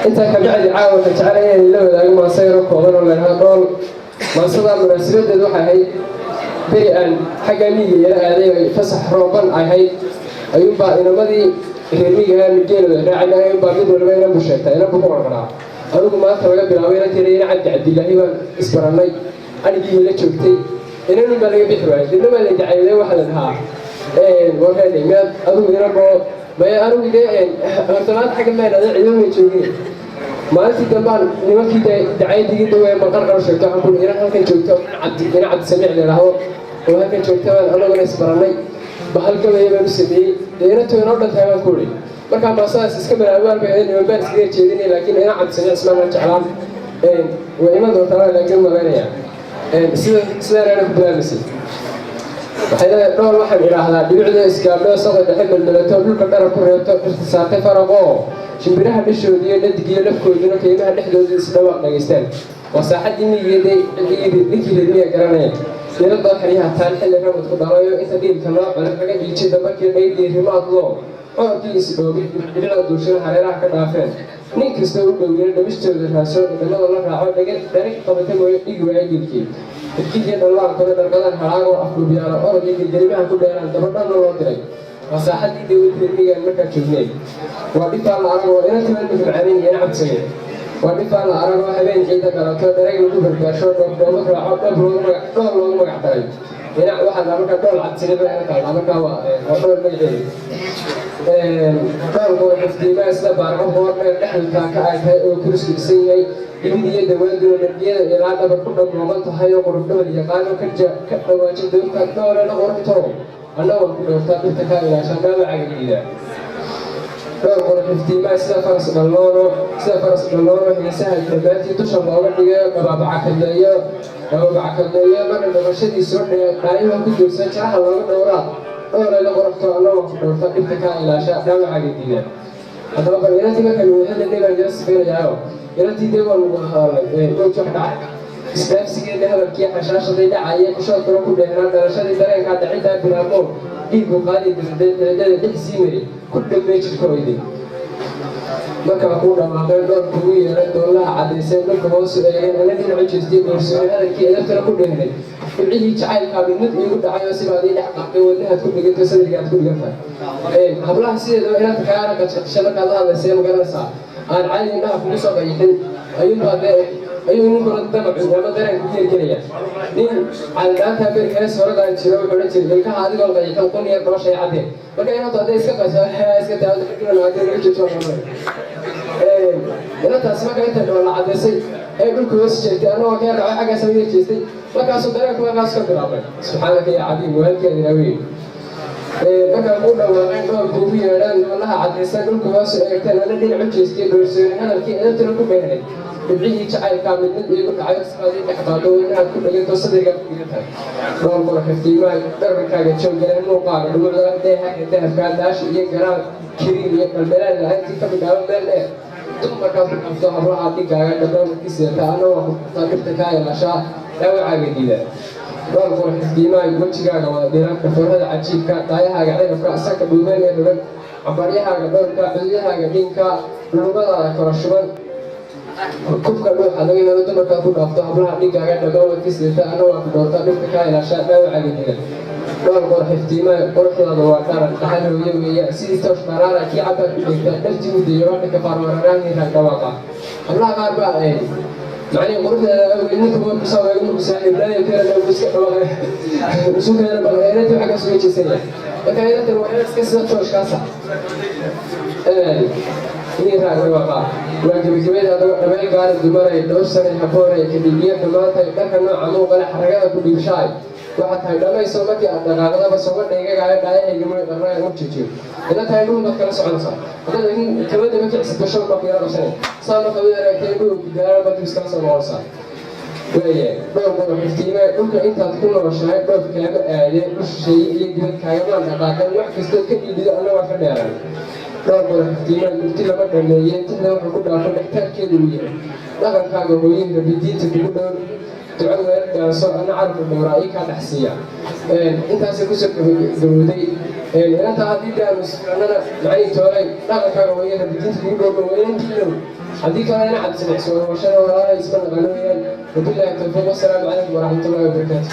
Intaa ka bacdi, caawa waxaan jeclaya inay la wadaago maanso yaro kooban oo la yidhahdo Dhool. Maansadaa munaasibadeed waxay ahayd beri aan xagga miyiga yala aaday, ay fasax rooban ahayd, ayuunbaa inamadii reer miyiga geelooda raacina, ayuunbaa mid walba inan buu sheegtaa, inan buu ku qarqaraa. Anigu maanta laga bilaabo inanteeda ina Cabdi Cabdilaahi baan isbarannay, anigii la joogtay, inanun baa laga bixi waayay. Dibna waa la dacayday, waxaa la dhahaa, "Warreedhe, miyaad adigu inanbo?" "Maya, anigu dee horta maanta xagga maan aday, ciidan may joogin." Maalintii dambaan nimankii dee dacaydigii dawee maqarqar u sheegto. Waxaan ku inan halkan joogto, Cabdi, ina Cabdisamiic la yidhaahdo oo halkan joogta baan anaguna isbarannay, bahal gabaya baan u sameeyey, dee inantu inoo dhantahay baan ku uri. Markaa maasadaas iska malaawaal bay ahayd, niman baan iskaga jeedinay, laakiin ina Cabdisamiic ismaanaan jeclaan way iman doontaa, laakiin malaynaya sida sidaanaana ku bilaabmaysay. Waxay leedahay Dhool: "Waxaan idhaahdaa dhibicda isgaadho, sada dhexe melmelato, dhulka dharar ku reebto, dhirta saartay faraqoo, shimbiraha dhashoodiiyo dhadigiyo lafkooduna kaymaha dhexdooda isdhawaaq dhagaystaan. Waa saaxaddii miyigeeday, ninkii reermiya garanaya. Dhiradoo xeryaha taal, xilli ramadku dhalayo, inta dhiilka loo cuno laga dhiijay, dabarkii dhaydii rimaadloo, codkii isdhoobay, dhibicda duushana hareeraha ka dhaafeen, nin kasta u dhoweyna dhabistooda raasoo, dhadhamada la raaco, dharag qabata mooye dhigi waaya dhiilkii, irkiiyo dhallaankooda dharqadaan haraagoo, afduubyaalo orod iyo gelgelimaha ku dheeraan, dabadhanna loo diray. Waa saaxaddii dawlad reermigaan markaa joognay. Waa dhifaan la aragoo inantiban macaanin iyo cabsame. Waa dhifaan la aragoo habeen ciida dhalato, dharag lagu barbaarsho, dhoobdhoobo raaco, dhoob loogu magac, Dhool loogu magac daray. Dhinac waxaa la markaa Dhool Cabsine baa ina taallaa. Markaa waa Dhool magaceeda. Dhoolku waa xifdiimaa isla baarqo qoor dheer, dhexdu taaka ay tahay oo kurisku dhisan yahay, dhibid iyo dawaaduna margiyada ilaa dhabar ku dhamooban tahay, oo qurub dhobal yaqaano ka dhawaajo doonta. Dhoolena qorto, anna waan ku dhowrtaa, dhirta kaa ilaashaa, dhaawacaaga diidaa. Dhowr qurux iftiimaa sida faras dhalloono, heesaha dhammaantii dusha looga dhigayo, dhabaabacakadleeyo, marna dhaqashadii soo dhaayaha ku joogsan, jaraha looga dhowraa. Dhooleyla qorafto, anna waan ku dhowrtaa, dhibta kaa ilaasha, dhaawacaaga diida." Haddaba bal inantii markaan wadahadanay baan jira sifeynayaayo. Inantii dee waan wada hadalnay, mowj wax dhacay, isdhaafsigeeda hadalkii xashaashaday dhacaya, xishoodkuna ku dheehnaa, dhalashadii dareenkaa dhaciddaa bilaabmo, dhiigu qaadi dabadeed dhex sii mari ku dhammey jidhkooydii. Markaa kuu dhawaaqeen, Dhool kugu yeeray, doollaha caddayseen, dhulka hoosu eegeen, ana dhinacu jeestay, doorsoonay hadalkii edabtana ku dheehnay, dhibcihii jacaylkaa mid mid iigu dhacay, oo sibaad ii dhex qaatay, wadnahaad ku dhiganto, sadrigaad ku dhigantahay. Hablaha sideedaba inaad kaana qashqasha markaad la hadlaysay, ma garanaysaa, aan caadi indhaha kugu soo qayixin, ayuunbaa dee ayuu ninkuna damacu ama dareenku geergelaya. Nin calidhaantaa beri hees horadaan jiro wuxuu odhan jiray, "Ilkaha adigoon qayixin, qun yar dhooshay caddee." Marka inantu hadday iska qayso, iska taado, hadday laga joojo. Inantaasi marka intay dhoolla caddaysay ee dhulka hoos jeegtay, annagoo ka dhacay, xaggaas uga jeestay, markaasuu dareenku markaas ka bilaabmay. Subxaanaka ya cadiim, walaalkeeda ilaaweyn. Markaa kuu dhawaaqeen, Dhool kuugu yeedhaan, dhoolaha caddaysan, dhulka hoos eegteen, ana dhinac u jeestay, dhoorsoonay hadalkii edabtana ku dheehnay, dhibcihii jacaylkaa mid mid iigu dhacay, sibaad ii dhex qaado, wadnahaad ku dhiganto, sadrigaad ku dhigantahay. Dhool qurux iftiimaha, dhararkaaga jooggaleen, muuqaaga dhumucda, dheehaaga dahabkaa, daasha iyo garaan kiriin iyo dhaldhalaal lahayntii ka bidhaabo meel dheer, dumarkaad ku qabto, hablaha dhigaaga dhammaan wadki sidataa, anna waa ku dhuftaa, dhibta kaa ilaashaa, dhaawacaaga diidaa. Dhool qurux iftiimaha, wejigaaga wada dhiran, dhafoorada cajiibka, daayahaaga cirabka, sanka dhuumeen ee rogan, cambaryahaaga dhowrka, cudyahaaga dhinka, dhulubadaada kala shuban, kubka dhuuxa laga helo, dumarkaad ku dhaafto, hablaha dhigaaga dhammaan wadki sidata, anna waa ku dhowrtaa, dhibka kaa ilaashaa, dhaawacaaga diida. Dhool qurux iftiimaha, quruxdaada waa dharan dhaxal hooye weeya, sidii toosh dharaara kii cabaad ku dhegtaa, dhartii u deeyo wadhanka faarwararaahii raag dhawaaqa. Hablaha qaar baa macnihii quruxdeeda awgeed ninku markuu soo eego, markuu saaxiiblaayo keena uu iska dhawaaqay isu keena, bal inantii waxaa ka soo jeesanaya. Marka inantan waa iska sida tooshkaasa ii raag dhawaaqa. Waa gebagabada. Adagoo dhameel gaari dumaray, dhowrsanay habboonay, kadhigiyo xumaantay, dharka nooca muuqale, xaragada ku dhiibshaay, waxaad tahay dhammayso. Markii aad dhaqaaqdaba sooma dheegagaayo, dhaayahayga mooy dharnaga u jejiyo. Ila tahay dhul baad kala soconaysaa, haddaad laakiin kabadaba kicisid, basho baa kuyara qabsanay saa markaad u aragtay, dhul gudaaro baad iskala soo noqonaysaa. Waaye, "Dhowr qurux iftiime, dhulka intaad ku nooshahay dhoof kaama aadeen, dhul shisheeye iyo dibad kaagamaan dhaqaaqeen, wax kastood ka dhiibido anna waa ka dheeraan. Dhowr qurux iftiimaan, murti lama dhameeyeen, tixda wuxuu ku dhaafo dhextaarkeedu uu yahay dhaqankaaga hooyin, Rabbi diinta kugu dhowr." Duco weer dhaanso ana carabka dhowraa ii kaa dhexsiiya. Intaasay kusoo gabagabowday inanta. Haddii dee aanu isficnana, macnii toolay dhaqankaaga waya, rabidinta kugu dhowdhow inantiinow. Haddii kalena cabdisamicsi warwashada walaala isma naqano weeyaan. Wabillahi tawfiiq, wasalaamu calaykum waraxmatullahi wabarakaatu.